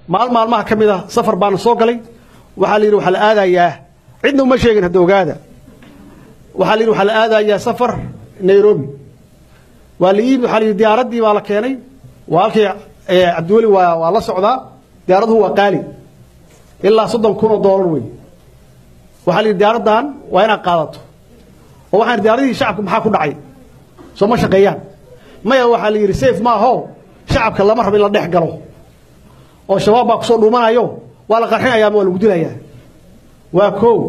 Maalmaha ka mid ah safar baanu soo galay. Waxaa la yidhi waxaa la aadayaa, cidna uma sheegin hadda ogaada. Waxaa la yidhi waxaa la aadayaa safar Nairobi. Waa la iib, waxaa la yidhi diyaaraddii baa la keenay. Waa halkii Cabdiweli waa la socdaa. Diyaaraduhu waa qaali, ilaa $30,000 wey. Waxaa la yidhi diyaaraddan waa inaad qaadato. Oo waxaan diyaaradihii shacabka maxaa ku dhacay? Soo ma shaqeeyaan? Maya, waxaa la yidhi safe ma aho, shacabka lama rabo in la dhex galo oo shabaab baa kusoo dhuumanayo, waa la qarxinayaa ama waa lagu dilayaa. Waa koow.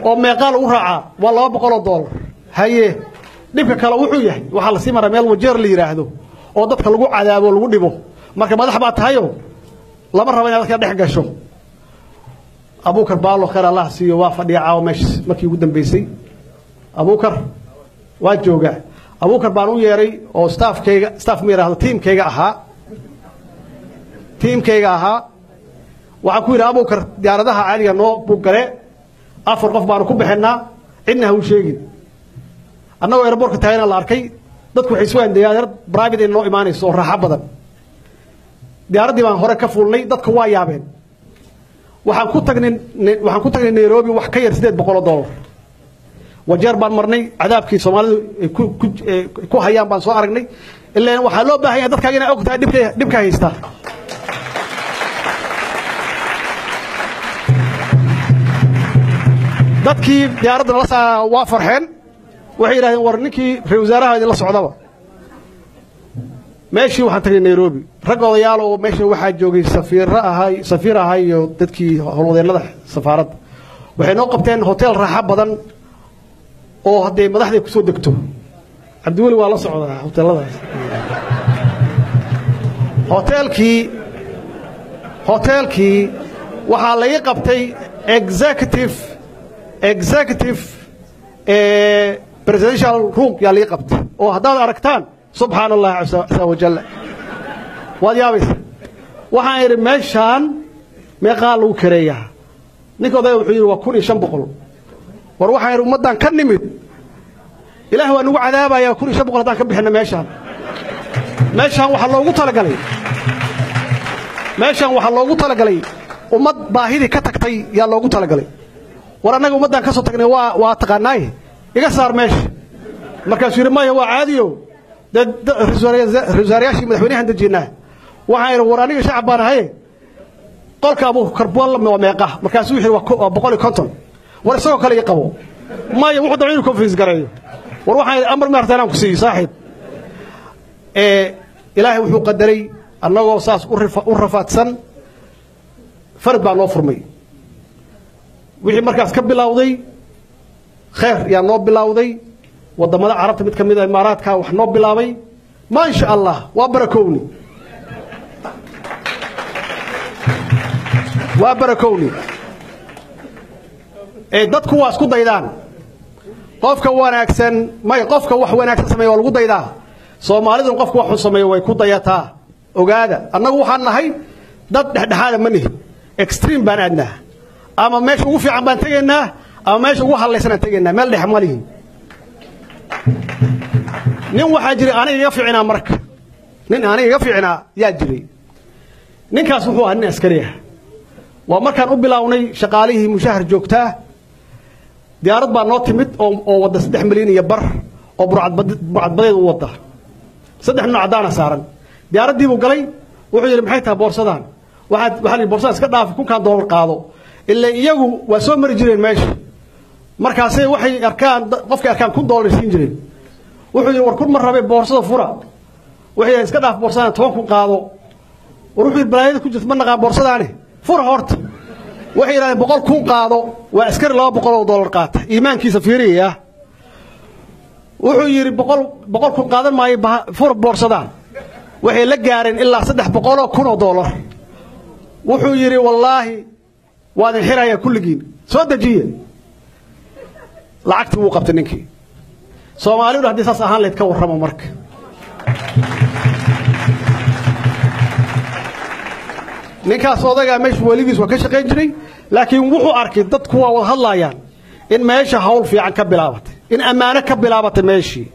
Oo meeqaa lagu raacaa? Waa $200. Haye, dhibka kale wuxuu yahay waxaa la sii maraa meel Wajeer la yidhaahdo oo dadka lagu cadaabo, lagu dhibo. Marka madax baa tahayo, lama rabo inaad dadka dhex gasho. Abuukar Baalo, khayr Allah siiyo, waa fadhiya caawa meesha. Markii ugu dambeysay Abuukar waa joogaa. Abuukar baan u yeeray oo staffkayga, staff ma yidhaahdo, tiimkayga ahaa. Waxaan ku yidhi, Abuukar, diyaaradaha caaliga noo buugale, 4 qof baanu ku bixinnaa, cidna ha u sheegin. Annagoo airportka taagana la arkay. Dadku waxay sugayaan diyaarad private in noo imaanayso oo raaxo badan. Diyaaraddii baan hore ka fuulnay, dadka waa yaabeen. Waxaan ku tagnay Nairobi wax ka yar $800. Wajeer baan marnay, cadaabkii Soomaalidu ay ku hayaan baan soo aragnay. Ilaan waxaa loo baahan yahay dadkaaga inay og tahay dhibka haysta. Dadkii diyaaradda nala saa waa farxeen, waxay yidhahdeen, war ninkii ra wasaaraha idinla socdaba. Meeshii waxaan tagnay Nairobi, rag odayaal oo meesha waxaa joogay safiirro ahay, safiir ahay iyo dadkii howlwadeennada safaaradda. Waxay noo qabteen hotel raaxo badan oo haddee madaxday ku soo degto. Cabdiweli waa la socdaa hoteeladaas. Hoteelkii waxaa laga qabtay executive presidential room yaa laga qabtay, oo haddaad aragtaan, subxaana Allahi casa wajalla, waad yaabaysa. Waxaan idhi, meeshaan meeqaa lagu kareeyaa? Ninka odaya wuxuu yidhi waa 1500. War, waxaan idhi, ummaddan ka nimid Ilaah waa nagu cadaabaya 1500 haddaan ka bixinno meeshaan. Meeshaan waxaa loogu talagalay ummad baahidii ka tagtay yaa loogu talagalay. War, annaga ummaddan ka soo tagnay waa taqaanaaye, iga saar meesha. Markaasuu yidhi, maya, waa caadiyo, dee ra-iisul wasaarayaashii madaxweynahan dejinnaa. Waxaan idhi, war aniga shacab baan ahaye, qolka Abuukar Bool waa meeqa? Markaasuu wuxuu yidhi waa 150. War, isagoo kale ii qabo. Maya, wuxuu dabca inuu conference gareeyo. War, waxaan idhi, amar maarta inaan ku siiyo saaxiib. Ilaahay wuxuu qadaray annagoo saas u rafaadsan, farad baa noo furmay. Wixii markaas ka bilowday khayr yaa noo bilowday. Waddamada Carabta mid ka mid a, Imaaraadka, wax noo bilaabay. Maasha Allah, waa barakowni, waa barakowni. Ee dadku waa isku daydaan qofka wanaagsan. May, qofka wax wanaagsan sameeya waa lagu daydaa. Soomaaliduna qofka wax xun sameeyo way ku dayataa. Ogaada, annagu waxaan nahay dad dhexdhexaada ma nihin, extreme baan aadnaa. Ama meesha ugu fiican baan tegaynaa ama meesha ugu hadlaysanaan tegaynaa, meel dhex ma lihin. Nin waxaa jiray aniga iga fiicnaa. Marka nin aniga iga fiicnaa yaa jiray. Ninkaas wuxuu ahaa nin askari ah. Waa markaan u bilownay shaqaalihii mushahar joogtaa. Diyaarad baa noo timid oo wadda 3.5 milyan oo burcadbadeed u wadda. Saddex nin oo caddaana saaran. Diyaaraddii buu galay. Wuxuu yidhi, maxay tahay boorsadan? Waxaa la yidhi, boorsadan iska dhaaf, kunkaan doolar qaado. Ilaa iyagu waa soo mari jireen meesha, markaasay waxay arkaan, qofkay arkaan $1000 siin jireen. Wuxuu yidhi, war, 1000 ma rabe, boorsada fura. Waxay yidhahdeen, iska dhaaf boorsadan, 10,000 qaado. War, wuxuu yidhi, balaayada ku jirta ma naqaan, boorsadaani fura horta. Waxay yidhahdeen, 100,000 qaado. Waa askari $200 qaata, iimaankiisa fiiriyaya. Wuxuu yidhi, 100,000 qaadan maayo, fura boorsadaan. Waxay la gaareen ilaa $300,000. Wuxuu yidhi, wallaahi waa idin xirayaa kulligiin, soo dejiye. Lacagtii wuu qabtay ninkii. Soomaalidu haddii saas ahaan lahayd, ka warramo marka. Ninkaas odagaa meesha weligiis waa ka shaqayn jiray, laakiin wuxuu arkay dadku waa wada hadlaayaan in meesha hawl fiican ka bilaabatay, in ammaano ka bilaabatay meeshii.